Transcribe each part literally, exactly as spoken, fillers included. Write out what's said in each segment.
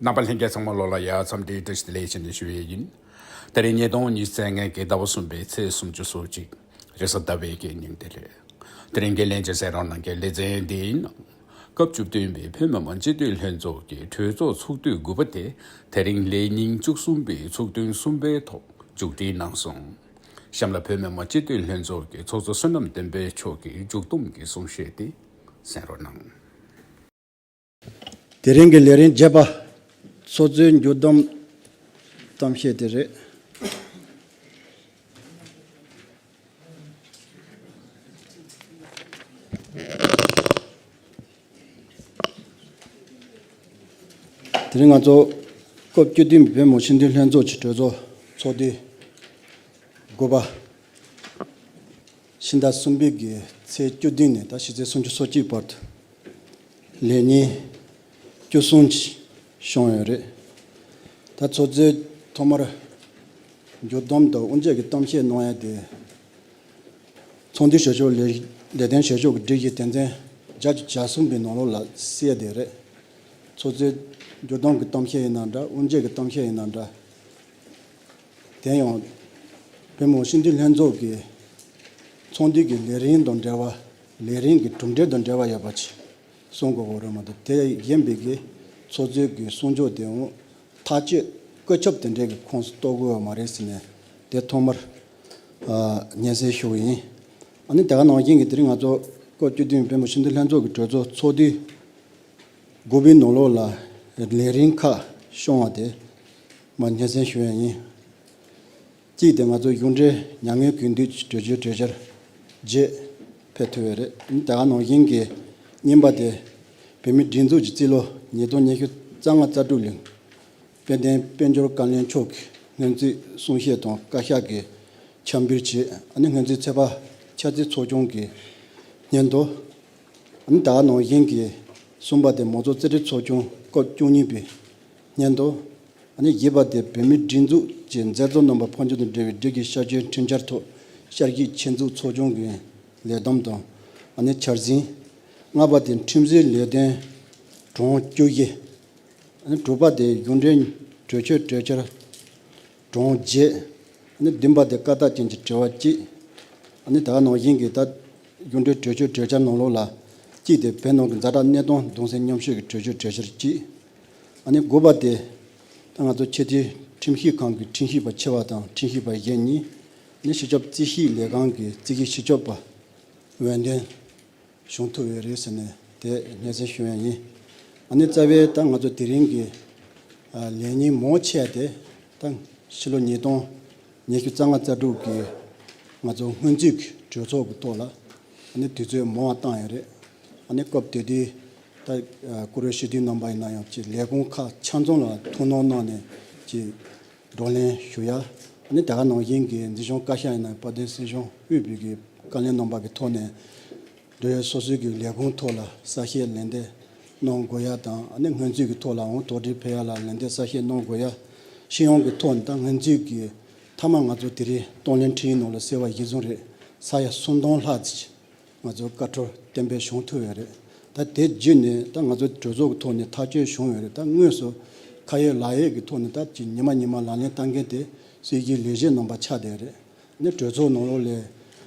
རྣམ་པ་ལྷན་རྒྱས་ཚང་མ་ལོ་ལ་ཡ་འཚམས་འདྲིའི་བཀྲ་ཤིས་བདེ་ལེགས་ཞུ་ནས་ཞུ་ཡས་ཡིན། དེ་རིང་ཉིས་སྟོང་ཉི་ཤུ་རྩ་ལྔ་གི་ཟླ་བ་གསུམ་པའི་ཚེས་སུམ་ཅུ་སོ་གཅིག་རེས་གཟའ་ཟླ་བའི་གི་ཉིན་དེ་རེད། དེ་རིང་གི་ལྷན་རྒྱས་གསན་རོགས་གནང་གི་ལེ་ཚན་འདི་ཡིན། སྐབས་བཅུ་བདུན་པའི་བོད་མི་མང་སྤྱི་འཐུས་ལྷན་ཚོགས་ཀྱི་གྲོས་ཚོགས་ཚོགས་དུས་དགུ་པ་དེ་དེ་རིང་ལས་ཉིན་བཅུ་གསུམ་པའི་ཚོགས་ཐུན་གསུམ་པའི་ཐོག་མཇུག་སྒྲིལ་གནང་སོང་། གཤམ་ལ་བོད་མི་མང་སྤྱི་འཐུས་ལྷན་ཚོགས་ཀྱི་ཚོགས་གཙོ་བསོད་ནམས་བསྟན་འཕེལ་མཆོག་གིས་མཇུག་བསྡོམས་ཀྱི་གསུང་བཤད་དེ་གསན་རོགས་གནང་། དེ་རིང་གི་ལས་རིམ་བརྒྱད་པ། ཚོགས་གཙོའི་མཇུག་བསྡོམས་གཏམ་བཤད་དེ་རེད། དེ་རིང་ང་ཚོ་སྐབས་བཅུ་བདུན་པའི་བོད་མི་མང་སྤྱི་འཐུས་ལྷན་ཚོགས་ཀྱི་གྲོས་ཚོགས་ཚོགས་དུས་དགུ་པ། ཕྱི་ཟླ་གསུམ་པའི་གི་ཚེས་བཅུ་བདུན་ནས་ད་ཕྱི་ཚེས་སུམ་ཅུ་སོ་གཅིག་བར་དུ་ལས་ཉིན་བཅུ་གསུམ་ཅིག་བྱུང་ཡོད་རེད། ད་ཚོགས་གཙོས་ཐོག་མར་མཇུག་བསྡོམས་དང་དབུ་འབྱེད་ཀྱི་གཏམ་བཤད་གནང་ཡ་དེ། ཚོགས་འདུའི་བྱེད་ཕྱོགས་ལས་ལས་དོན་བྱེད་ཕྱོགས་ཀྱི་སྒྲིག་གཞི་དོན་ཚན་བརྒྱ་དང་གྱ་གསུམ་པའི་ནང་ལོགས་ལ་གསལ་བསྡད་རེད། ཚོགས་གཙོས་མཇུག་བསྡོམས་ཀྱི་གཏམ་བཤད་ཡིན་ན་འདྲ། དབུ་འབྱེད་ཀྱི་གཏམ་བཤད་ཡིན་ན་འདྲ། དེ་ཡང་བོད་མི་མང་སྤྱི་འཐུས་ལྷན་ཚོགས་ཀྱི་ཚོགས་འདུ་གི་ལས་རིམ་དང་འབྲེལ་བ། ལས་རིམ་གྱི་གྲུབ་འབྲས་དང་འབྲེལ་བ་ཡོད་པ་ཅིག་གསུང་དགོས་ཀྱི་རེད་མ་གཏོགས། དེ་གཞན་པའི་གི་ཚོགས་གཙོས་ཀྱི་གསུང་ཆོས་དེའང་ཐག་གཅོད་བཀོད་ཁྱབ་དེ་འདྲའི་གི་ཁོངས་སུ་གཏོགས་དགོས་པ་མ་རེད་ཟེར་ནས་དེ་ཐོག་མར་ཨ་སྙན་སེང་ཞུ་གི་ཡིན། ཨ་ནི་དེ་ག་ནང་བཞིན་གྱི་དེ་རིང་ང་ཚོ་སྐབས་བཅུ་བདུན་བོད་མི་མང་སྤྱི་འཐུས་ལྷན་ཚོགས་ཀྱི་གྲོས་ཚོགས་ཚོགས་དུས་དགུ་པའི་ནང་ལོགས་ལ་ལས་རིམ་ཁག་བྱུང་བ་དེ་མར་སྙན་སེང་ཞུ་ཡ་ཡིན། གཅིག་དེ་ང་ཚོ་གཞུང་འབྲེལ་མྱ་ངན་གུས་འདུད་ཀྱི་གྲོས་ཆོད་གྲོས་འཆར་བརྒྱད་ཕེབས་ཐུབ་ཡོད་རེད། ཨ་ནི་དེ་ག་ནང་བཞིན་གྱི་གཉིས་པ་དེ་བོད་མིའི་སྒྲིག་འཛུགས་ཀྱི་རྩིས་ལོ་ཉིས་སྟོང་ཉི་ཤུ་རྩ་ལྔ་རྩ་དྲུག་ལོའི་དཔལ་ལྡན་དཔལ་འབྱོར་བཀའ་བློན་མཆོག་གི་སྔོན་རྩིས་གསུང་བཤད་དང་བཀའ་ཤག་གི་འཆར་འབུལ་བཅས། ཨ་ནི་སྔོན་རྩིས་ཚོད་དཔག་འཆར་རྩིས་ཚོགས་ཆུང་གི་སྙན་ཐོ། ཨ་ནི་དེ་ག་ནང་བཞིན་གྱི་གསུམ་པ་དེ་མང་གཙོ་རྩིས་ཁྲའི་ཚོགས་ཆུང་སྐབས་བཅུ་གཉིས་པའི་སྙན་ཐོ། ཨ་ནི་བཞི་པ་དེ་བོད་མིའི་སྒྲིག་འཛུགས་ཀྱི་མཛད་གཙོ་རྣམ་པ་ཕོ་ཆེན་དང་འབྲེལ་བའི་སྒྲིག་གཞི་ཤར་བསྐྱོད་ཁྲིམས་འཆར་ཐོག་ཤར་གཞིས་ཆེད་འཛུགས་ཚོགས་ཆུང་གི་ལས་བསྡོམས་དང་ཨ་ནི་འཆར་ཟིན། ལྔ་པ་དེ་ཁྲིམས་བཟོའི་ལས་དོན་གྲངས་བཅུ་བཞི། ཨ་ནི་དྲུག་པ་དེ་གཞུང་འབྲེལ་གྲོས་ཆོད་གྲོས་འཆར་གྲངས་བརྒྱད། ཨ་ནི་བདུན་པ་དེ་བཀའ་རྟགས་ཅན་གྱི་དྲི་བ་གཅིག་ཨ་ནི་དེ་ག་ནང་བཞིན་གྱི་ད་གཞུང་འབྲེལ་གྲོས་ཆོད་གྲོས་འཆར་ནང་ལོགས་ལ་གཅིག་དེ་བོད་ནང་གི་ཛ་དྲག་གནད་དོན་གདུང་སེལ་མཉམ་ཞུགས་ཀྱི་གྲོས་ཆོད་གྲོས་འཆར་གཅིག་ཨ་ནི་དགུ་པ་དེ་ད་ང་ཚོ་ཆེས་མཐོའི་ཁྲིམས་ཞིབ་ཁང་གི་ཁྲིམས་ཞིབ་པ་ཆེ་བ་དང་ཁྲིམས་ཞིབ་པ་གཞན་གཉིས། ཨ་ནི་སྤྱི་ཁྱབ་རྩིས་ཞིབ་ལས་ཁང་གི་རྩིས་ཞིབ་སྤྱི་ཁྱབ་པ་འོས་འདེམས་བྱུང་ཐུབ་ཡོད་རེད་ཟེར་ནས་དེ་སྙན་སེང་ཞུ་ཡ་ཡིན། ཨ་ནི་རྩ་བའི་ད་ང་ཚོ་དེ་རིང་གི་ཨ་ལས་ཉིན་མང་ཆེ་བ་དེ་ད་ཕྱི་ལོ་ཉིས་སྟོང་ཉི་ཤུ་རྩ་ལྔ་རྩ་དྲུག་གི་ང་ཚོ་སྔོན་རྩིས་ཀྱི་གྲོས་ཚོགས་ཀྱི་ཐོག་ལ་ཨ་ནི་དུས་ཚོད་མང་བ་བཏང་ཡོད་རེད། ཨ་ནི་སྐབས་དེ་དུས་ད་ཨ་བཀུར་འོས་སྤྱི་འཐུས་རྣམ་པ་ཡིན་ན་ཡང་ཅིག་ལས་ཁུངས་ཁག་ཆ་ཚང་ལ་ཐུགས་སྣང་གནང་ནས་ཅིག་བགྲོ་གླེང་ཞུ་ཡ། ཨ་ནི་དེ་ག་ནང་བཞིན་གྱི་འཛིན་སྐྱོང་བཀའ་ཤག་ཡིན་ན་དཔལ་ལྡན་སྲིད་གཞུང་དབུས་པའི་གི་བཀའ་བློན་རྣམ་པ་གི་ཐོག་ནས་འབྲེལ་ཡོད་སོ་སོའི་གི་ལས་ཁུངས་ཐོག་ལ་གསལ་བཤད་ལན་འདེབས་གནང་དགོས་ཡ་དང་། ཨ་ནི་སྔོན་རྩིས་ཀྱི་ཐོག་ལའང་དོགས་འདྲི་འཕེར་ཡ་ལ་ལན་འདེབས་གསལ་བཤད་གནང་དགོས་ཡ། སྤྱི་ཡོངས་ཀྱི་ཐོག་ནས་ད་སྔོན་རྩིས་ཀྱི་མཐའ་མ་ང་ཚོ་དེ་རིང་གཏོང་ལེན་ཁྲིམས་ཡིག་ནང་ལ་གསལ་བ་གཞིར་བཟུང་རེད། ས་ཡ་སུམ་སྟོང་ལྷག་ཙམ་ང་ཚོ་བཀའ་འཁྲོལ་གཏན་འབེབས་བྱུང་ཐུབ་ཡོད་རེད། ད་དེ་བརྒྱུད་ནས་ད་ང་ཚོ་གྲོས་ཚོགས་ཀྱི་ཐོག་ནས་ཐག་གཅོད་བྱུང་ཡོད་རེད། ད་དངོས་སུ་ཁ་ཡོད་ལག་ཡོད་ཀྱི་ཐོག་ནས་ད་ཅིག་ཉི་མ་ཉི་མ་ལག་ལེན་བསྟར་མཁན་དེ་སྲིད་ཇུས་ལས་གཞི་རྣམ་པ་ཆགས་བསྡད་རེད། ནི་གྲོས་ཚོགས་ནང་ལོགས་ལས་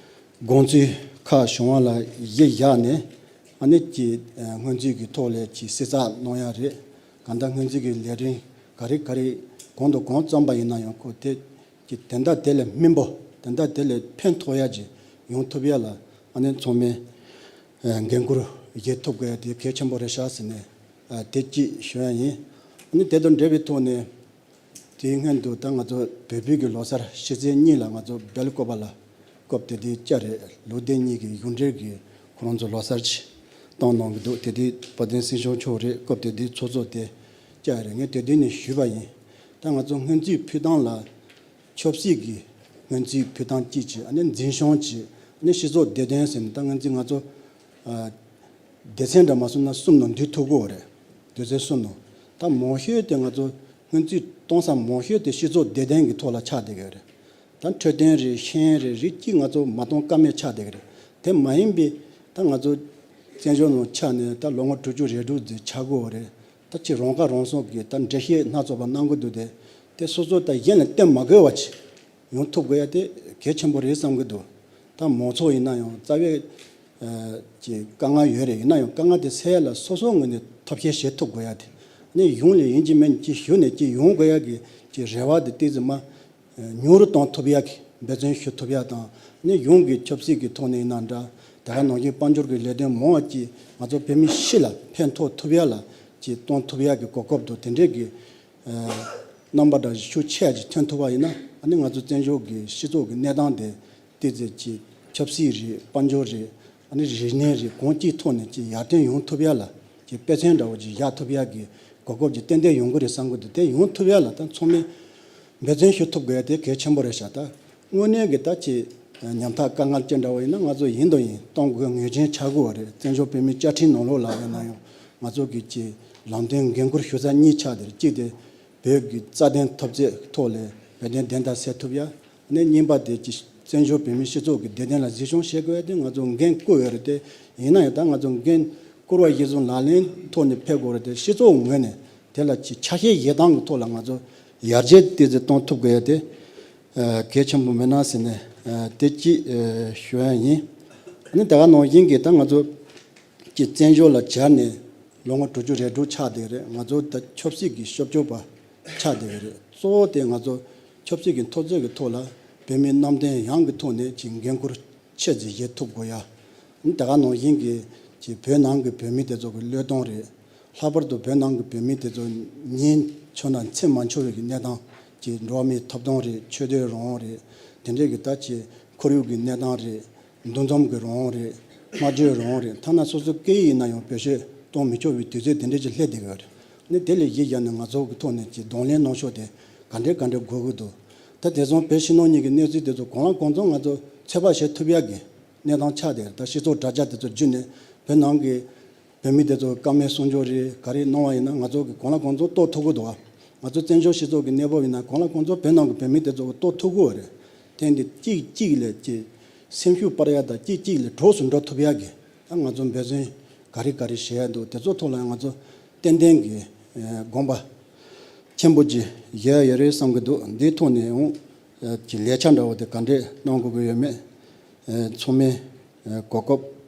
དགོངས་ཚུལ་ཁག་བྱུང་བ་ལ་གཞི་བཞག་ནས་ཨ་ནི་ཀྱི་སྔོན་རྩིས་ཀྱི་ཐོག་ལས་ཀྱི་གསལ་བསྒྲགས་གནང་ཡ་རེད། གང་ལྟར་སྔོན་རྩིས་ཀྱི་ལས་རིམ་ག་རེ་ག་རེ་གང་དང་གང་བརྩམས་པ་ཡིན་ན་ཡང་ཁོ་དེ་ཀྱི་དོན་དག་དེ་ལས་སྨིན་པོ་དོན་དག་དེ་ལས་ཕན་ཐོགས་ཡ་ཅིག་ཡོང་ཐུབ་ཡ་ལ་ཨ་ནི་ཚང་མས་འགན་འཁུར་བཞེས་ཐུབ་དགོས་ཡ་དེ་གལ་ཆེན་པོ་རེད་ཤག་ཟེར་ནས་དེ་གཅིག་ཞུ་ཡ་ཡིན། ཨ་ནི་དེ་དང་འབྲེལ་བའི་ཐོག་ནས། དེའི་སྔོན་དུ་ད་ང་ཚོ་བོད་བོད་ཀྱི་ལོ་གསར་ཕྱི་ཚེས་གཉིས་ལ་ང་ཚོ་སྦེལ་ཀོབ་ལ་སྐབས་དེ་དུས་བཅར་རེད། ལོ་དེ་གཉིས་ཀྱི་གཞུང་འབྲེལ་གྱི་ཁོ་རང་ཚོ་ལོ་གསར་ཅིག་བཏང་གནང་གི་འདུག་དེ་དུས་དཔལ་ལྡན་སྲིད་སྐྱོང་མཆོག་རེད། སྐབས་དེ་དུས་ཚོགས་གཙོ་དེ་བཅར་རེད། ངས་དེ་དུས་ནས་ཞུས་པ་ཡིན། ད་ང་ཚོ་སྔོན་རྩིས་ཕུལ་སྟངས་ལ་ཆབ་སྲིད་ཀྱི་སྔོན་རྩིས་ཕུལ་སྟངས་གཅིག་བྱས། ཨ་ནི་འཛིན་སྐྱོང་བྱས། ཨ་ནི་སྤྱི་ཚོགས་བདེ་དོན་ཟེར་ནས་ད་སྔོན་རྩིས་ང་ཚོ་སྡེ་ཚན་འདྲ་མ་སོང་ན་གསུམ་ནང་འདུས་ཐུབ་ཀྱི་ཡོད་རེད། སྡེ་ཚན་གསུམ་ནང་ད་མང་ཤོས་དེ་ང་ཚོ་སྔོན་རྩིས་གཏོང་ས་མང་ཤོས་དེ་སྤྱི་ཚོགས་བདེ་དོན་གྱི་ཐོག་ལ་ཆགས་བསྡད་ཀྱི་ཡོད་རེད། ད་འཕྲོད་བསྟེན་རེད། ཤེས་ཡོན་རེད། རིགས་གཅིག་ང་ཚོ་མ་གཏོང་ཀ་མེད་ཆགས་བསྡད་ཀྱི་རེད། དེ་མ་ཡིན་པའི་ད་ང་ཚོ་བཙན་བྱོལ་ནང་ཆགས་ནས་ད་ལོ་ངོ་དྲུག་ཅུ་རེ་དྲུག་ཙམ་ཆགས་ཀྱི་ཡོད་རེད། ད་ཅི་རང་ཁ་རང་གསོ་གི་ད་འགྲེལ་བཤད་སྣ་ཚོགས་པ་གནང་གི་འདུག་སྟེ། དེ་སོ་སོ་ད་གཞན་ལ་བསྟན་མ་དགོས་པ་ཅིག་ཡོང་ཐུབ་དགོས་ཡ་དེ་གལ་ཆེན་པོ་རེད་བསམ་གི་འདུག་ད་མང་ཚོགས་ཡིན་ན་ཡང་རྩ་བའི་ཨ་ཅི་དཀའ་ངལ་ཡོད་རེད། ཡིན་ན་ཡང་དཀའ་ངལ་དེ་སེལ་ཡ་ལ་སོ་སོའི་ངོས་ནས་ཐབས་ཤེས་བྱེད་ཐུབ་དགོས་ཡ་དེ། ཨ་ནི་གཞུང་ལ་ཡིན་གཅིག་མིན་གཅིག་ཞུ་ནས་ཅིག་ཡོང་དགོས་ཡ་གི་ཅིག་རེ་བ་དེ་ཏོག་ཙམ་མ་ཉུང་རུ་གཏོང་ཐུབ་ཡ་གི་འབད་བརྩོན་ཞུ་ཐུབ་ཡ་དང་། ཨ་ནི་གཞུང་གི་ཆབ་སྲིད་ཀྱི་ཐོག་ནས་ཡིན་ན་འདྲ། དེ་ག་ནང་བཞིན་དཔལ་འབྱོར་གྱི་ལས་དོན་མང་བ་ཅིག་ང་ཚོ་བོད་མི་སྤྱི་ལ་ཕན་ཐོགས་ཐུབ་ཡ་ལ་ཅིག་གཏོང་ཐུབ་ཡ་གི་གོ་སྐབས་དང་དེ་འདྲས་ཀྱི་རྣམ་པ་འདྲ་ཤུགས་ཆེ་ཡ་ཅིག་ཐོན་ཐུབ་པ་ཡིན་ན། ཨ་ནི་ང་ཚོ་བཙན་བྱོལ་གྱི་སྤྱི་ཚོགས་ཀྱི་གནས་སྟངས་དེ་ཏོག་ཙམ་ཅིག་ཆབ་སྲིད་རེད། དཔལ་འབྱོར་རེད། ཨ་ནི་རིག་གནས་རེད། གང་ཅིའི་ཐོག་ནས་ཅིག་ཡར་ཐོན་ཡོང་ཐུབ་ཡ་ལ་ཅིག་དཔེ་མཚོན་འདྲ་བོ་ཅིག་བཞག་ཐུབ་ཡ་གི་གོ་སྐབས་ཅིག་ཏན་ཏན་ཡོང་གི་རེད་བསམ་གི་འདུག་དེ་ཡོང་ཐུབ་ཡ་ལ་ད་ཚང་མས་འབད་བརྩོན་ཞུ་ཐུབ་དགོས་ཡ་དེ་གལ་ཆེན་པོ་རེད་ཤག་ད་དངོས་གནས་ཀྱི་ད་ཅིག་ཉམ་ཐག་དཀའ་ངལ་ཅན་འདྲ་བོ་ཡིན་ན་ང་ཚོ་ཡིན་དང་ཡིན་གཏོང་དགོས་ངེས་ཅན་ཆགས་དགོས་པ་རེད། བཙན་བྱོལ་བོད་མིའི་བཅའ་ཁྲིམས་ནང་ལོགས་ལ་ཡིན་ན་ཡང་ང་ཚོ་གི་ཅིག་ལམ་སྟོན་འགན་འཁུར་ཞུ་ས་གཉིས་ཆགས་དེ་རེད། གཅིག་དེ་བོད་ཀྱི་རྩ་དོན་འཐབ་རྩོད་ཐོག་ལ་བོད་དོན་བདེན་མཐའ་གསལ་ཐུབ་ཡ། ནས་གཉིས་པ་དེ་ཅིག་བཙན་བྱོལ་བོད་མིའི་སྤྱི་ཚོགས་ཀྱི་བདེ་དོན་ལ་གཟིགས་སྐྱོང་བྱེད་དགོས་ཡ་དེ་ང་ཚོ་འགན་བསྐུར་ཡོད་རེད་དེ། ཡིན་ན་ཡང་ད་ང་ཚོ་འགན་བསྐུར་བ་གཞིར་བཟུང་ལག་ལེན་ཐོག་ནས་ཕེབས་དགོས་རེད་དེ། སྤྱི་ཚོགས་ངོས་ནས་དེ་ལ་ཅིག་ཆ་ཤས་བཞེས་སྟངས་ཀྱི་ཐོག་ལ་ང་ཚོ་ཡར་རྒྱས་ཏོག་ཙམ་གཏོང་ཐུབ་དགོས་ཡ་དེ་ཨ་གལ་ཆེན་པོ་མེད་ན་ཟེར་ནས་ཨ་དེ་གཅིག་ཨ་ཞུ་ཡ་ཡིན། ཨ་ནི་དེ་ག་ནང་བཞིན་གྱི་ད་ང་ཚོ་ཅིག་བཙན་བྱོལ་ལ་གྱར་ནས་ལོ་ངོ་དྲུག་ཅུ་རེ་དྲུག་ཆགས་བསྡད་རེད། ང་ཚོ་ད་ཆབ་སྲིད་ཀྱི་ཤོབ་སྐྱོར་པ་ཆགས་བསྡད་ཡོད་རེད། གཙོ་བོ་དེ་ང་ཚོ་ཆབ་སྲིད་ཀྱི་འཐབ་རྩོད་ཀྱི་ཐོག་ལ་བོད་མིའི་རྣམ་རྟོག་ཡངས་ཀྱི་ཐོག་ནས་ཅིག་འགན་འཁུར་ཆེ་ཙམ་བཞེས་ཐུབ་དགོས་ཡ། ད་ག་ནང་བཞིན་གྱི་ཅིག་བོད་ནང་གི་བོད་མི་དེ་ཚོ་གི་བློས་གཏོང་རེད། ལྷག་པར་དུ་བོད་ནང་གི་བོད་མི་དེ་ཚོ་ཉིན་འཆོར་ན་མཚན་མ་འཆོར་བའི་གི་གནས་སྟངས་ཀྱི་འགྲོ་བ་མིའི་ཐོབ་ཐང་རེད། ཆོས་དད་རང་དབང་རེད། དེ་འདྲའི་གི་ད་ཅིག་ཁོར་ཡུག་གི་གནས་སྟངས་རེད། འདུ་འཛོམས་ཀྱི་རང་དབང་རེད། སྨྲ་བརྗོད་རང་དབང་རེད། ཐ་ན་སོ་སོ་སྐད་ཡིག་ཡིན་ན་ཡང་བེད་སྤྱོད་གཏོང་མི་ཆོག་པའི་དུས་ཚོད་དེ་འདྲ་ཅིག་སླེབས་བསྡད་ཀྱི་ཡོད་རེད། ནི་དེ་ལས་གཞི་བཞག་ནས་ང་ཚོ་གི་ཐོག་ནས་ཀྱི་གདོང་ལེན་གནང་ཕྱོགས་དེ་ག་འདྲས་ག་འདྲས་དགོས་ཀྱི་འདུག་ད་དེང་སང་བོད་ཕྱི་ནང་གཉིས་ཀྱི་གནས་ཚུལ་དེ་ཚོ་གང་ལ་གང་འཚམ་ང་ཚོ་ཚོད་དཔག་བྱེད་ཐུབ་ཡག་གི་གནས་སྟངས་ཆགས་བསྡད་རེད། ད་སྤྱི་ཚོགས་དྲ་རྒྱ་དེ་ཚོ་བརྒྱུད་ནས་བོད་ནང་གི་བོད་མི་དེ་ཚོ་བཀའ་མོལ་གསུང་ཆོས་རེད། ག་རེ་གནང་བ་ཡིན་ན་ང་ཚོ་གི་གང་ལ་གང་འཚམ་རྟོགས་ཐུབ་ཀྱི་འདུག་ང་ཚོ་བཙན་བྱོལ་སྤྱི་ཚོགས་ཀྱི་གནས་བབ་ཡིན་ན་གང་ལ་གང་འཚམ་བོད་ནང་གི་བོད་མི་དེ་ཚོ་གི་རྟོགས་ཐུབ་ཀྱི་ཡོད་རེད། དེ་འདི་གཅིག་གཅིག་ལ་ཅིག་སེམས་ཤུགས་སྤར་ཡ་དང་གཅིག་གཅིག་ལ་གྲོགས་སུ་འགྲོ་ཐུབ་ཡ་གི་ད་ང་ཚོ་འབད་བརྩོན་ག་རེ་ག་རེ་བྱེད་ཡ་འདུག་དེ་ཚོ་ཐོག་ལ་ང་ཚོ་ཏན་ཏན་གྱི་ཨེ་དགོངས་པ་ཆེན་པོ་ཅིག་བཞེས་ཡ་ཡོད་རེད་བསམ་གྱི་འདུག་འདིའི་ཐོག་ནས་ཡང་ཨེ་ཀྱི་ལས་འཆར་འདྲ་བོ་དེ་ག་འདྲས་གནང་དགོས་ཀྱི་ཡོད་མེད་ཨེ་ཚང་མས་ཨེ་གོ་སྐབས་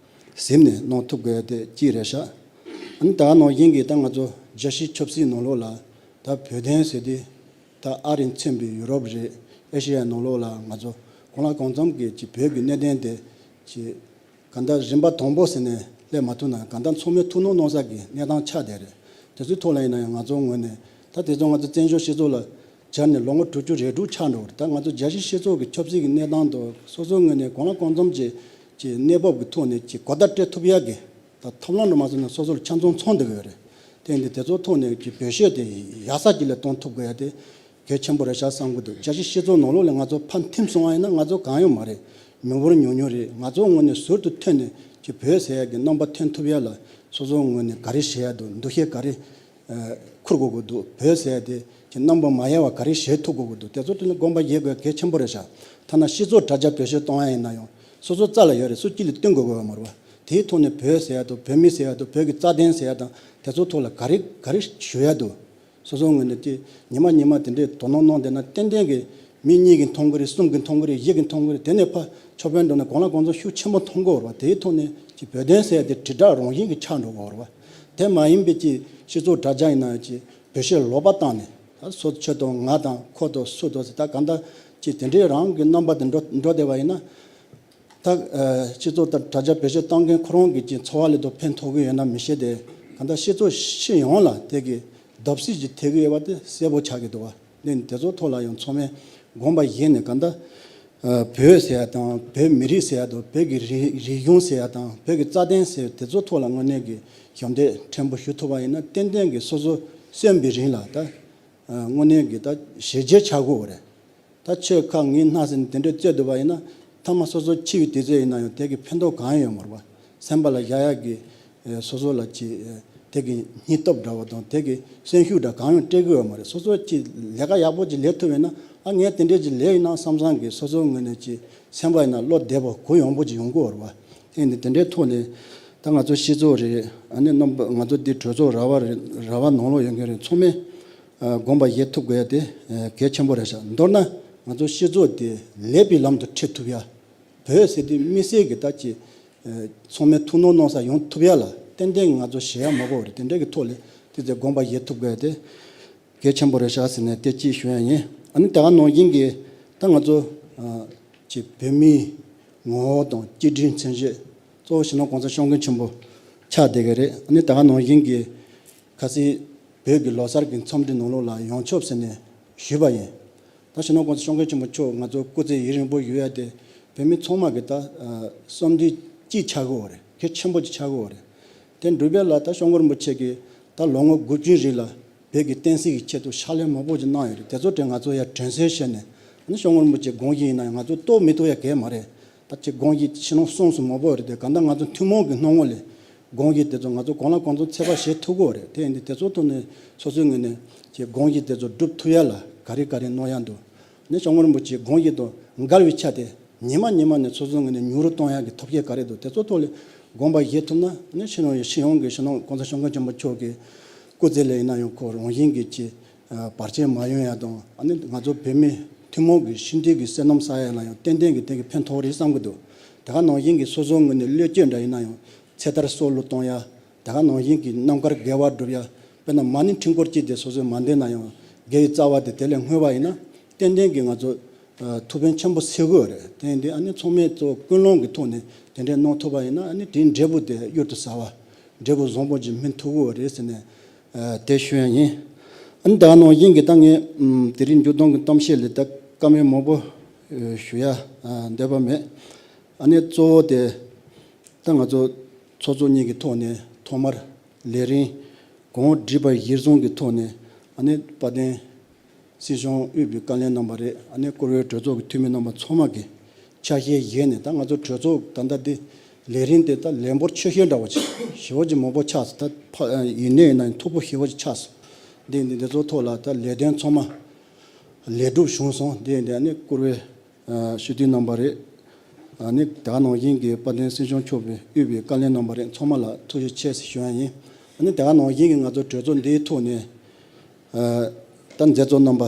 ཟིན་ནས་གནང་ཐུབ་དགོས་ཡ་དེ་གཅིག་རེད་ཤག་ཨ་ནི་ད་ག་ནང་བཞིན་གྱི་ད་ང་ཚོ་རྒྱལ་སྤྱིའི་ཆབ་སྲིད་ནང་ལོགས་ལ་ད་བོད་དོན་ཟེར་དུས་ད་ཨ་རི་མཚོན་པའི་ཡུ་རོབ་རེད། ཨེ་ཤེ་ཡའི་ནང་ལོགས་ལ་ང་ཚོ་གང་ལ་གང་འཚམ་གྱི་ཅིག་བོད་ཀྱི་གནད་དོན་དེ་ཅིག་གང་ལྟར་རིམ་པ་དང་པོ་ཟེར་ནས་སླེབས་མ་ཐུབ་ན་གང་ལྟར་ཚང་མས་ཐུགས་སྣང་གནང་ས་གི་གནས་སྟངས་ཆགས་བསྡད་རེད། དེ་ཚོའི་ཐོག་ལ་ཡིན་ན་ཡང་ང་ཚོའི་ངོས་ནས་ད་དེ་ཚོ་ང་ཚོ་བཙན་བྱོལ་སྤྱི་ཚོགས་ལ་སྦྱར་ནས་ལོ་ངོ་དྲུག་ཅུ་རེ་དྲུག་ཆགས་འགྲོ་བ་རེད། ད་ང་ཚོ་རྒྱལ་སྤྱིའི་སྤྱི་ཚོགས་ཀྱི་ཆབ་སྲིད་ཀྱི་གནས་སྟངས་དང་སོ་སོའི་ངོས་ནས་གང་ལ་གང་འཚམ་ཅིག་ཅིག་གནས་བབ་ཀྱི་ཐོག་ནས་ཅིག་གོ་བརྡ་སྤྲད་ཐུབ་ཡག་གི་ད་ཐབས་ལམ་འདྲ་མ་བཟོས་ན་སོ་སོར་ཆ་ཚང་ཚང་བསྡད་ཀྱི་ཡོད་རེད། དེ་ཡིན་དུས་དེ་ཚོའི་ཐོག་ནས་ཀྱི་བེད་སྤྱོད་དེ་ཡག་ས་ཅིག་ལ་གཏོང་ཐུབ་དགོས་ཡ་དེ་གལ་ཆེན་པོ་རེད་ཤག་བསམ་གྱི་འདུག་རྒྱལ་སྤྱིའི་སྤྱི་ཚོགས་ནང་ལོགས་ལ་ང་ཚོ་ཕར་འཐིམ་སོང་བ་ཡིན་ན་ང་ཚོ་གང་ཡང་མ་རེད། མི་འབོར་ཉུང་ཉུང་རེད། ང་ཚོའི་ངོས་ནས་ཟུར་དུ་ཐོན་ནས་ཀྱི་བོད་ཟེར་ཡ་གི་རྣམ་པ་ཐོན་ཐུབ་ཡ་ལ་སོ་སོའི་ངོས་ནས་ག་རེ་བྱེད་ཡ་འདུག་འདུ་ཤེས་ག་རེ་ཨ་འཁུར་དགོས་ཀྱི་འདུག་བོད་ཟེར་ཡ་དེ་ཀྱི་རྣམ་པ་མ་ཡལ་བ་ག་རེ་བྱེད་ཐུབ་དགོས་ཀྱི་འདུག་དེ་ཚོ་དེ་ནི་དགོངས་པ་བཞེས་དགོས་གལ་ཆེན་པོ་རེད་ཤག་ཐ་ན་སྤྱི་ཚོགས་དྲ་རྒྱ་བེད་སྤྱོད་གཏོང་ཡ་ཡིན་ན་ཡང་སོ་སོ་རྩ་ལ་ཡོད་རེད། སུ་གཅིག་ལ་བསྟུན་དགོས་ཀྱི་ཡོད་མ་རེད་པ། དེའི་ཐོག་ནས་བོད་ཟེར་ཡ་དང་བོད་མི་ཟེར་ཡ་དང་བོད་ཀྱི་རྩ་དོན་ཟེར་ཡ་དང་དེ་ཚོ་ཐོག་ལ་ག་རེ་ག་རེ་ཞུ་ཡ་འདུག་སོ་སོའི་ངོས་ནས་ཀྱི་ཉི་མ་ཉི་མ་དེ་འདྲའི་དོ་སྣང་གནང་བསྡད་ན་ཏན་ཏན་གྱི་མི་གཉིས་ཀྱིས་མཐོང་གི་རེད། གསུམ་གྱིས་མཐོང་གི་རེད། བཞི་གྱིས་མཐོང་གི་རེད། དེ་ནས་ཕར་ཕྱོགས་ཕན་འགྲོ་ན་གང་ལ་གང་འཚམ་ཤུགས་ཆེན་པོ་མཐོང་གི་ཡོད་རེད་པ། དེའི་ཐོག་ནས་ཀྱི་བོད་དོན་ཟེར་ཡ་དེ་དྲིལ་བསྒྲགས་རང་བཞིན་གྱི་ཆགས་འགྲོ་གི་ཡོད་རེད་པ། དེ་མ་ཡིན་པའི་ཀྱི་སྤྱི་ཚོགས་དྲ་རྒྱ་ཡིན་ན་ཡང་ཀྱི་བེད་སྤྱོད་ལོག་པ་བཏང་ནས་ད་སོ་ཁྱོད་དང་ང་དང་ཁོ་དང་སུ་དང་ཟེར་ད་གང་ལྟར་ཀྱི་དེ་འདྲའི་རང་གི་རྣམ་པ་དེ་འགྲོ་འགྲོ་བསྡད་པ་ཡིན་ན། ད་ཨ་སྤྱི་ཚོགས་དང་དྲ་རྒྱ་བེད་སྤྱོད་བཏང་མཁན་ཁོ་རང་གི་ཀྱི་འཚོ་བ་ལ་དོ་ཕན་ཐོགས་ཀྱི་ཡོད་ན་མི་ཤེས་ཏེ། གང་ལྟར་སྤྱི་ཚོགས་སྤྱི་ཡོངས་ལ་དེ་གི་བརྡབ་གསིག་ཅིག་ཐེབས་ཀྱི་ཡོད་པ་དེ་གསལ་པོ་ཆགས་ཀྱི་འདུག་པ། དེ་དེ་ཚོ་ཐོག་ལ་ཡང་ཚང་མས་དགོངས་པ་བཞེས་ནས་གང་ལྟར་ཨ་བོད་ཟེར་ཡ་དང་བོད་མི་རིགས་ཟེར་ཡ་དང་བོད་ཀྱི་རིག་རིག་གཞུང་ཟེར་ཡ་དང་བོད་ཀྱི་རྩ་དོན་ཟེར་དེ་ཚོ་ཐོག་ལ་དངོས་གནས་ཀྱི་ཞབས་འདེགས་ཕྲན་བུ་ཞུ་ཐུབ་པ་ཡིན་ན་ཏན་ཏན་གྱི་སོ་སོ་གསོན་པའི་རིང་ལ་ད་ཨ་དངོས་གནས་ཀྱི་ད་བྱས་རྗེས་ཆགས་ཀྱི་ཡོད་རེད། ད་ཁྱོད་ཁ་ངའི་སྣ་ཟེར་ནས་དེ་འདྲས་རྩོད་བསྡད་པ་ཡིན་ན་མཐའ་མ་སོ་སོ་འཆི་བའི་དུས་ཚོད་ཡིན་ན་ཡང་དེ་གི་ཕན་ཐོགས་གང་ཡང་ཡོད་མ་རེད་པ། སེམས་པ་ལ་བཞག་ཡག་གི་ཨེ་སོ་སོ་ལ་ཅིག་ཨེ་དེ་གི་སྙིང་སྟོབས་འདྲ་བོ་དང་དེ་གི་སེམས་ཤུགས་འདྲ་གང་ཡང་སྤྲད་ཀྱི་ཡོད་མ་རེད། སོ་སོ་ཅིག་ལས་ཀ་ཡག་པོ་ཅིག་ལས་ཐུབ་ཡོད་ན་ཨ་ངས་དེ་འདྲས་ཅིག་ལས་ཡིན་ན་བསམ་བསམ་གི་སོ་སོའི་ངོས་ནས་ཅིག་སེམས་པ་ཡིན་ན་བློ་བདེ་པོ་གུ་ཡངས་པོ་ཅིག་ཡོང་གི་ཡོད་རེད་པ། དེ་ནི་དེ་འདྲའི་ཐོག་ནས་ ད་ང་ཚོ་སྤྱི་ཚོགས་རེད། ཨ་ནི་རྣམ་པ་ང་ཚོ་འདི་གྲོས་ཚོགས་ར་བ་རེད། ར་བ་ནང་ལོགས་ཡོད་མཁན་རེད། ཚང་མས་ཨ་དགོངས་པ་བཞེས་ཐུབ་དགོས་ཡ་དེ་ཨ་གལ་ཆེན་པོ་རེད་ཤག་མདོར་ན་ང་ཚོ་སྤྱི་ཚོགས་དེ་ལེགས་པའི་ལམ་དུ་ཁྲིད་ཐུབ་ཡ། བོད་ཟེར་དུས་དམིགས་བསལ་གྱི་ད་ཅི་ཨ་ཚང་མས་ཐུགས་སྣང་གནང་ས་ཡོང་ཐུབ་ཡ་ལ་ཏན་ཏན་ང་ཚོ་ཞེ་ཡ་མ་དགོས་རེད། དེ་འདྲ་གི་ཐོག་ལ་དེ་ཚོ་དགོངས་པ་བཞེས་ཐུབ་དགོས་ཡ་དེ་གལ་ཆེན་པོ་རེད་ཤག་ཟེར་ནས་དེ་གཅིག་ཞུ་ཡ་ཡིན། ཨ་ནི་དེ་ག་ནང་བཞིན་གྱི་ད་ང་ཚོ་ཨ་ཅི་བོད་མིའི་ངོ་བོ་དང་གཅིག་སྒྲིལ་མཚོན་བྱེད་གཙོ་བོ་སྤྱི་ནོར་གོང་ས་སྐྱབས་མགོན་ཆེན་པོ་ཆགས་བསྡད་ཀྱི་རེད། ཨ་ནི་དེ་ག་ནང་བཞིན་གྱི་ཁ་སང་བོད་ཀྱི་ལོ་གསར་གྱི་འཚམས་འདྲི་ནང་ལོགས་ལ་ཡོང་ཆོག་ཟེར་ནས་ཞུས་པ་ཡིན། ད་སྤྱི་ནོར་གོང་ས་སྐྱབས་མགོན་ཆེན་པོ་མཆོག་ང་ཚོ་སྐུ་ཚེ་ཡུན་རིང་པོ་ཡོད་ཡ་དེ་བོད་མི་ཚང་མ་གི་ད་ཨ་བསམ་འདུན་གཅིག་ཆགས་ཀྱི་ཡོད་རེད། གལ་ཆེན་པོ་གཅིག་ཆགས་ཀྱི་ཡོད་རེད། དེ་འགྲུབ་ཡ་ལ་ད་སྐྱབས་མགོན་རིན་པོ་ཆེ་གིས་ད་ལོ་ངོ་དགུ་བཅུའི་རིང་ལ་བོད་ཀྱི་བསྟན་སྲིད་ཀྱི་ཆེད་དུ་ཕྱག་ལས་མང་པོ་ཅིག་གནང་ཡོད་རེད། དེ་ཚོ་དེ་ང་ཚོ་ཡར་དྲན་གསོ་བྱས་ནས་ཨ་ནི་སྐྱབས་མགོན་རིན་པོ་ཆེ་དགོངས་གཞི་ཡིན་ན་ཡང་ང་ཚོ་རྟོགས་མི་ཐུབ་ཡ་གང་ཡང་མ་རེད། ད་ཅིག་དགོངས་གཞི་ཕྱི་ནང་གསང་གསུམ་མང་པོ་ཡོད་རེད་དེ། གང་ལྟར་ང་ཚོ་ཐུན་མོང་གི་སྣང་ངོ་ལས་དགོངས་གཞི་དེ་ཚོ་ང་ཚོ་གང་ལ་གང་འཚམ་ཚོད་དཔག་བྱེད་ཐུབ་ཀྱི་ཡོད་རེད། དེ་ཡིན་དུས་དེ་ཚོ་ཐོག་ནས་སོ་སོའི་ངོས་ནས་ཅིག་དགོངས་གཞི་དེ་ཚོ་སྒྲུབ་ཐུབ་ཡ་ལ་ག་རེ་ག་རེ་གནང་ཡ་འདུག་ཨ་ནི་སྐྱབས་མགོན་རིན་པོ་ཆེའི་དགོངས་གཞི་དང་འགལ་བའི་ཆ་དེ་ཉི་མ་ཉི་མ་ནས་སོ་སོའི་ངོས་ནས་ཉུང་རུ་གཏོང་ཡག་གི་ཐབས་ཤེས་ག་རེ་འདུག་དེ་ཚོ་ཐོག་ལ་དགོངས་པ་བཞེས་ཐུབ་ན་ཨ་ནི་ཕྱི་ནང་ཡོད་སྤྱི་ཡོངས་ཀྱི་སྤྱི་ནོར་གོང་ས་སྐྱབས་མགོན་ཆེན་པོ་མཆོག་གི་སྐུ་ཚེ་ལ་ཡིན་ན་ཡང་ཁོ་རང་བཞིན་གྱི་ཅིག་བར་ཆད་མ་ཡོང་ཡག་དང་། ཨ་ནི་ང་ཚོ་བོད་མི་ཐུན་མོང་གི་སྤྱི་འཐུས་ཀྱི་བསོད་ནམས་བསགས་ཡག་ལ་ཡང་ཏན་ཏན་གྱི་དེ་གི་ཕན་ཐོགས་རེད་བསམ་གྱི་འདུག་དེ་ག་ནང་བཞིན་གྱི་སོ་སོའི་ངོས་ནས་བློས་བཅོལ་འདྲ་ཡིན་ན་ཡང་ཚེ་ཐར་སྲོག་བླུ་གཏོང་ཡ། དེ་ག་ནང་བཞིན་གྱི་རྣམ་དཀར་དགེ་བ་སྒྲུབ་ཡ། དཔེར་ན་མ་ཎི་ཕྲེང་སྐོར་གཅིག་དེ་སོ་སོས་མ་འདོན་ན་ཡང་དགེ་བའི་རྩ་བ་དེ་དེ་ལས་བསྔོས་པ་ཡིན་ན་ཏན་ཏན་གྱིས་ང་ཚོ་ཨ་ཐུགས་ཕན་ཆེན་པོ་སྩལ་གྱི་ཡོད་རེད། དེ་ཡིན་དུས་ཨ་ནི་ཚང་མས་གཙོ་བོ་ཀུན་སློང་གི་ཐོག་ནས་དེ་འདྲས་གནང་ཐུབ་པ་ཡིན་ན་ཨ་ནི་དེའི་འབྲས་བུ་དེ་གཡུར་དུ་ཟ་བ། འབྲས་བུ་བཟང་པོ་ཅིག་སྨིན་ཐུབ་ཀྱི་ཡོད་རེད་ཟེར་ནས་ཨ་དེ་ཞུ་ཡ་ཡིན། ཨ་ནི་དེ་ག་ནང་བཞིན་གྱི་ད་ངས་ཨམ་དེ་རིང་མཇུག་སྡོམ་གྱི་གཏམ་བཤད་ལ་ད་བཀའ་མོལ་མང་པོ་ཨ་ཞུ་ཡ་ཨ་འདོད་པ་མེད། ཨ་ནི་གཙོ་བོ་དེ་ད་ང་ཚོ་ཚོགས་གཙོ་གཉིས་ཀྱི་ཐོག་ནས་ཐོག་མར་ལས་རིམ་གང་སྒྲིག་པ་གཞིར་བཟུང་གི་ཐོག་ནས་ཨ་ནི་དཔལ་ལྡན་སྲིད་སྐྱོང་དབུས་པའི་བཀའ་བློན་རྣམ་པ་རེད། ཨ་ནི་བཀུར་འོས་གྲོས་ཚོགས་ཀྱི་འཐུས་མི་རྣམ་པ་ཚང་མ་གིས་ཆ་ཤས་བཞག་ནས་ད་ང་ཚོ་གྲོས་ཚོགས་ད་ལྟ་འདི་ལས་རིམ་དེ་ད་ལས་འབོར་ཆེ་ཤོས་འདྲ་བོ་ཅིག་ཞེ་པོ་ཅིག་མང་པོ་ཆགས་སོང་། ད་ཕ་ཡིན་ནའི་ཡིན་ན་མཐུག་པོ་ཞེ་པོ་ཅིག་ཆགས་སོང་། འདི་འདི་འདི་ཚོ་ཐོག་ལ་ད་ལས་དོན་ཚང་མ་ལས་སྒྲུབ་བྱུང་སོང་། འདི་འདི་ཨ་ནི་བཀུར་འོས་ཨ་སྤྱི་འཐུས་རྣམ་པ་རེད། ཨ་ནི་དེ་ག་ནང་བཞིན་གྱི་དཔལ་ལྡན་སྲིད་སྐྱོང་མཆོག་གིས་དབུས་པའི་བཀའ་བློན་རྣམ་པ་རེད། ཚང་མ་ལ་ཐུགས་རྗེ་ཆེ་ཞེས་ཞུ་ཡ་ཡིན། ཨ་ནི་དེ་ག་ནང་བཞིན་གྱི་ང་ཚོ་གྲོས་ཚོགས་འདིའི་ཐོག་ནས་ཨ་ད་མཛད་གཙོ་རྣམ་པ་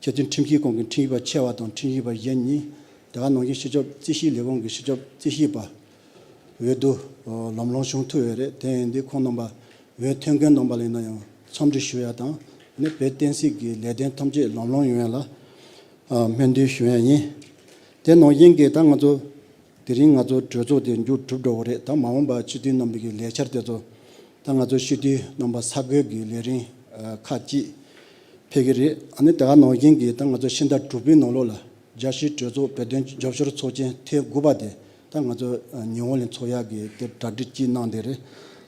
ཆེས་མཐོའི་ཁྲིམས་ཞིབ་ཁང་གི་ཁྲིམས་ཞིབ་པ་ཆེ་བ་དང་ཁྲིམས་ཞིབ་པ་གཞན་གཉིས། དེ་ག་ནང་བཞིན་སྤྱི་ཁྱབ་རྩིས་ཞིབ་ལས་ཁུངས་ཀྱི་སྤྱི་ཁྱབ་རྩིས་ཞིབ་པ་འོས་བསྡུ་ལམ་ལྷོང་བྱུང་ཐུབ་ཡོད་རེད། དེ་ཡིན་དུས་ཁོང་རྣམ་པ་འོས་ཐོན་མཁན་རྣམ་པ་ལ་ཡིན་ན་ཡང་འཚམས་འདྲི་ཞུ་ཡ་དང་། ཨ་ནི་བོད་བསྟན་སྲིད་ཀྱི་ལས་དོན་ཐམས་ཅད་ལམ་ལྷོང་ཡོང་ཡ་ལ་ཨ་སྨོན་འདུན་ཞུ་ཡ་ཡིན། དེ་ནང་བཞིན་གྱི་ད་ང་ཚོ་དེ་རིང་ང་ཚོ་གྲོས་ཚོགས་དེ་མཇུག་གྲུབ་འགྲོ་གི་རེད། ད་མ་འོངས་པ་སྤྱི་འཐུས་རྣམ་པ་གི་ལས་འཆར་དེ་ཚོ་ད་ང་ཚོ་སྤྱི་འཐུས་རྣམ་པ་ས་བགོས་ཀྱི་ལས་རིམ་ཨ་ཁག་ཅིག་ཕེབས་ཀྱི་རེད། ཨ་ནི་དེ་ག་ནང་བཞིན་གྱི་ད་ང་ཚོ་ཕྱི་ཟླ་དྲུག་པའི་ནང་ལོགས་ལ་རྒྱལ་སྤྱིའི་གྲོས་ཚོགས་བོད་དོན་རྒྱབ་སྐྱོར་ཚོགས་ཆེན་ཐེངས་དགུ་པ་དེ་ད་ང་ཚོ་ཨ་ཉི་ཧོང་ལ་འཚོགས་ཡག་གི་དེ་གྲ་སྒྲིག་ཅིག་གནང་བསྡད་རེད།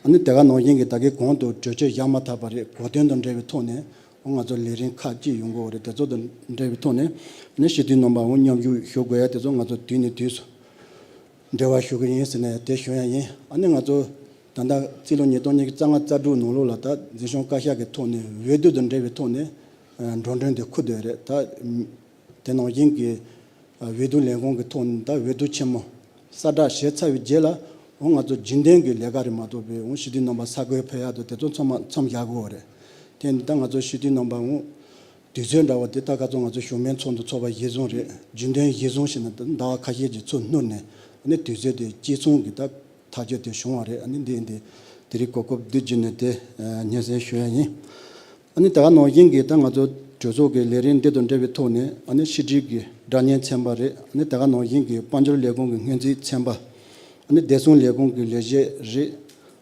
ཨ་ནི་དེ་ག་ནང་བཞིན་གྱི་ད་གིན་གོང་དུ་གྲོས་ཆོད་བཞག་མ་ཐག་པ་རེད། གོ་སྟོན་དང་འབྲེལ་བའི་ཐོག་ནས་ང་ཚོ་ལས་རིམ་ཁག་ཅིག་ཡོང་གི་ཡོད་རེད། དེ་ཚོ་དང་འབྲེལ་བའི་ཐོག་ནས་ཨ་ནི་སྤྱི་འཐུས་རྣམ་པ་འོ་མཉམ་ཞུགས་ཞུ་དགོས་ཡ་དེ་ཚོ་ང་ཚོ་དུས་ནས་དུས་སུ་འབྲེལ་བ་ཞུ་གི་ཡིན་ཟེར་ནས་དེ་ཞུ་ཡ་ཡིན། ཨ་ནི་ང་ཚོ་ད་ལྟ་རྩིས་ལོ་ཉིས་སྟོང་ཉི་ཤུ་རྩ་ལྔ་རྩ་དྲུག་ནང་ལོགས་ལ་ད་འཛིན་སྐྱོང་བཀའ་ཤག་གི་ཐོག་ནས་འོས་བསྡུ་དང་འབྲེལ་བའི་ཐོག་ནས་ཨ་འགྲོ་གྲོན་དེ་འཁུར་བསྡད་རེད། ད་དེ་ནང་བཞིན་གྱི་ཨ་འོས་བསྡུ་ལས་ཁུངས་ཀྱི་ཐོག་ནས་ད་འོས་བསྡུ་ཆེན་མོ་གསལ་བསྒྲགས་བྱས་ཚར་བའི་རྗེས་ལ་འོ་ང་ཚོ་རྒྱུན་ལྡན་གྱི་ལས་ཀ་རེད་མ་གཏོགས་པའི་འོ་སྤྱི་འཐུས་རྣམ་པ་ས་བགོས་ཕེབས་ཡག་དང་དེ་ཚོ་ཚང་མ་མཚམས་བཞག་དགོས་པ་རེད། དེ་ནི་ད་ང་ཚོ་སྤྱི་འཐུས་རྣམ་པ་འོ་དུས་ཚོད་འདྲ་བ་དེ་ད་ག་ཚོད་ང་ཚོ་གཞུང་མིན་ཚོགས་འདུ་ཚོགས་པ་གཞིར་བཟུང་རེད། རྒྱུན་ལྡན་གཞིར་བཟུང་བྱས་ནས་ད་ཟླ་བ་ཁ་ཤས་ཀྱི་ཚུར་སྣུར་ནས་ཨ་ནི་དུས་ཚོད་དེ་གཅིག་མཚུངས་ཀྱི་ད་ཐག་གཅོད་དེ་བྱུང་བ་རེད། ཨ་ནི་འདི་འདི་དེ་རིང་གོ་སྐབས་འདི་བརྒྱུད་ནས་དེ་ཨ་སྙན་སེང་ཞུ་ཡ་ཡིན། ཨ་ནི་དེ་ག་ནང་བཞིན་གྱི་ད་ང་ཚོ་གྲོས་ཚོགས་ཀྱི་ལས་རིམ་འདི་དང་འབྲེལ་བའི་ཐོག་ནས་ཨ་ནི་ཕྱི་དྲིལ་གྱི་སྒྲ་སྙན་ཚན་པ་རེད། ཨ་ནི་དེ་ག་ནང་བཞིན་གྱི་དཔལ་འབྱོར་ལས་ཁུངས་ཀྱི་སྔོན་རྩིས་ཚན་པ། ཨ་ནི་བདེ་སྲུང་ལས་ཁུངས་ཀྱི་ལས་བྱེད་རེད།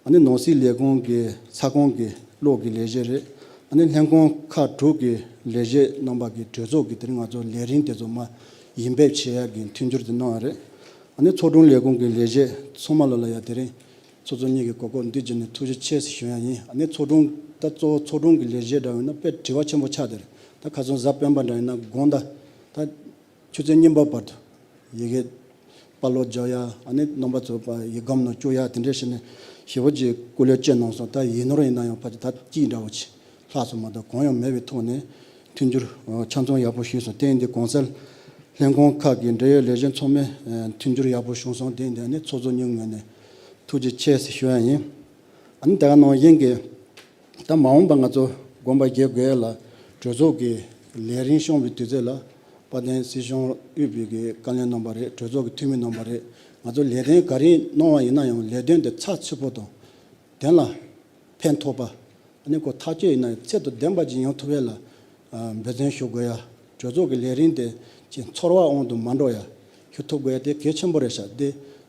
ཨ་ནི་ནང་སྲིད་ལས་ཁུངས་ཀྱི་ས་ཁོངས་ཀྱི་གློག་གི་ལས་བྱེད་རེད། ཨ་ནི་ལྷན་ཁང་ཁག་དྲུག་གི་ལས་བྱེད་རྣམ་པ་གི་གྲོས་ཚོགས་ཀྱི་དེ་རིང་ང་ཚོ་ལས་རིམ་དེ་ཚོ་མ་ཡིན་འབེབས་བྱེད་ཡག་གི་མཐུན་འགྱུར་དེ་གནང་བ་རེད། ཨ་ནི་ཚོགས་དྲུང་ལས་ཁུངས་ཀྱི་ལས་བྱེད་ཚང་མ་ལ་ལ་ཡ་དེ་རིང་ཚོགས་གཙོ་གཉིས་ཀྱི་གོ་སྐབས་འདི་བརྒྱུད་ནས་ཐུགས་རྗེ་ཆེ་ཞེས་ཞུ་ཡ་ཡིན། ཨ་ནི་ཚོགས་དྲུང་ད་གཙོ་བོ་ཚོགས་དྲུང་གི་ལས་བྱེད་འདྲ་ཡིན་ན་དཔེ་དྲི་བ་ཆེན་པོ་ཆགས་བསྡད་རེད། ད་ཁ་སང་གཟའ་སྤེན་པ་འདྲ་ཡིན་ན་དགོང་དག་ད་ཆུ་ཚོད་གཉིས་པ་བར་དུ་ཡི་གེ་པར་སློག་རྒྱག་ཡ། ཨ་ནི་རྣམ་པ་ཚོ་ཕར་ཡི་གམ་ནང་བཅུག་ཡ་དེ་འདྲ་བྱས་ནས་ཞེ་པོ་ཅིག་སྐུ་ལས་བསྐྱོན་གནང་སོང་། ད་ཡིག་ནོར་ཡིན་ན་ཡང་ཕལ་ཆེར་ད་གཅིག་འདྲ་བོ་ཅིག་ལྷག་སོང་མ་གཏོགས་གང་ཡང་མེད་པའི་ཐོག་ནས་མཐུན་འགྱུར་ཆ་ཚང་ཡག་པོ་བྱུང་སོང་། དེ་ཡིན་དུས་གོང་གསལ་ལྷན་ཁང་ཁག་གི་འབྲེལ་ཡོད་ལས་བྱེད་ཚང་མས་མཐུན་འགྱུར་ཡག་པོ་བྱུང་སོང་། དེ་ཡིན་དུས་ཨ་ནི་ཚོགས་གཙོ་གཉིས་ངོས་ནས་ ཐུགས་རྗེ་ཆེ་ཟེར་ཞུ་ཡ་ཡིན། ཨ་ནི་དེ་ག་ནང་བཞིན་གྱི་ད་མ་འོངས་པ་ང་ཚོ་དགོངས་པ་བཞེས་དགོས་ཡ་ལ་གྲོས་ཚོགས་ཀྱི་ལས་རིམ་སྐྱོང་བའི་དུས་ཚོད་ལ་དཔལ་ལྡན་སྲིད་སྐྱོང་དབུས་པའི་གི་བཀའ་བློན་རྣམ་པ་རེད། གྲོས་ཚོགས་ཀྱི་འཐུས་མི་རྣམ་པ་རེད། ང་ཚོ་ལས་དོན་ག་རེ་གནང་བ་ཡིན་ན་ཡང་ལས་དོན་དེ་ཚགས་ཚུད་པོ་དང་དོན་ལ་ཕན་ཐོགས་པ། ཨ་ནི་ཁོ་ཐག་གཅོད་ཡིན་ན་ཡང་ཚད་དང་ལྡན་པ་ཅིག་ཡོང་ཐུབ་ཡ་ལ་འབད་བརྩོན་ཞུ་དགོས་ཡ། གྲོས་ཚོགས་ཀྱི་ལས་རིམ་དེ་ཅིག་ཚོར་བ་དབང་དུ་མ་འགྲོ་ཡ་ཞུ་ཐུབ་དགོས་ཡ་དེ་གལ་ཆེན་པོ་རེད་ཤག་དེ་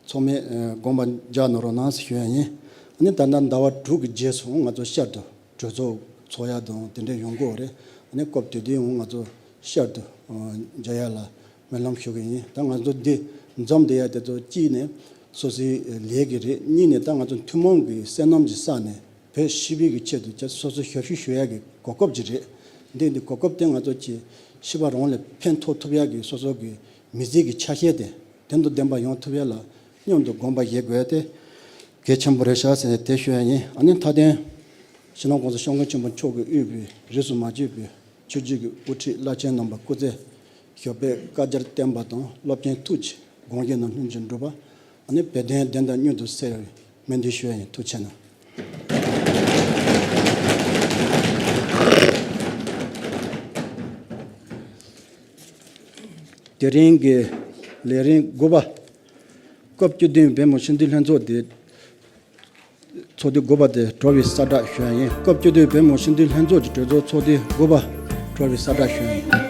ཚང་མས་དགོངས་པ་རྒྱག་གནང་རོགས་གནང་ཟེར་ཞུ་ཡ་ཡིན། ཨ་ནི་ད་ལྟ་ཟླ་བ་དྲུག་གི་རྗེས་སུ་ང་ཚོ་བསྐྱར་དུ་གྲོས་ཚོགས་ཚོགས་ཡ་དང་དེ་འདྲ་ཡོང་གི་ཡོད་རེད། ཨ་ནི་སྐབས་དེ་དུས་ང་ཚོ་བསྐྱར་དུ་མཇལ་ཡ་ལ་སྨོན་ལམ་ཞུ་གི་ཡིན། ད་ང་ཚོ་འདི་འཛོམས་བསྡད་ཡ་དེ་ཚོ་གཅིག་ནས་སོ་སོའི་ལས་ཀྱི་རེད། གཉིས་ནས་ད་ང་ཚོ་ཐུན་མོང་གི་བསོད་ནམས་ཀྱི་ས་ནས་བོད་སྤྱི་པའི་གི་ཆེད་དུ་ཅིག་སོ་སོ་ཞབས་ཞུ་ཞུ་ཡ་གི་གོ་སྐབས་ཅིག་རེད། འདི་འདི་གོ་སྐབས་དེ་ང་ཚོ་ཅིག་ཤི་བ་རང་ལ་ཕན་ཐོགས་ཐུབ་ཡ་གི་སོ་སོ་གི་མི་ཚེ་གི་ཆ་ཤས་དེ་དོན་དང་ལྡན་པ་ཡོང་ཐུབ་ཡ་ལ་མཉམ་དུ་དགོངས་པ་བཞེས་དགོས་ཡ་དེ་གལ་ཆེན་པོ་རེད་ཤག་ཟེར་ནས་དེ་ཞུ་ཡ་ཡིན། ཨ་ནི་མཐའ་དོན་སྤྱི་ནོར་༸གོང་ས་༸སྐྱབས་མགོན་ཆེན་པོ་མཆོག་གིས་དབུས་པའི་རིས་སུ་མ་ཆད་པའི་ཆོས་བརྒྱུད་ཀྱི་དབུ་ཁྲིད་བླ་ཆེན་རྣམ་པ་སྐུ་ཚེ་ཞབས་པད་བསྐལ་བརྒྱར་བརྟན་པ་དང་སློབ་ཆེན་ཐུགས་རྗེ་དགོངས་བཞེད་རྣམས་ལྷུན་གྱིས་འགྲུབ་པ། ཨ་ནི་བོད་དོན་བདེན་མཐའ་མྱུར་དུ་གསལ་བའི་སྨོན་འདུན་ཞུ་ཡ་ཡིན། ཐུགས་རྗེ་གནང་། དེ་རིང་གི་ལས་རིམ་དགུ་པ། སྐབས་བཅུ་བདུན་བོད་མི་སྤྱི་འཐུས་ལྷན་ཚོགས་དེ་ཚོགས་དུས་དགུ་པ་དེ་གྲོལ་བའི་གསལ་བསྒྲགས་ཞུ་ཡ་ཡིན། སྐབས་བཅུ་བདུན་བོད་མི་སྤྱི་འཐུས་ལྷན་ཚོགས་ཀྱི་གྲོས་ཚོགས་ཚོགས་དུས་དགུ་པ་གྲོལ་བའི་གསལ་བསྒྲགས་ཞུ་ཡ་ཡིན།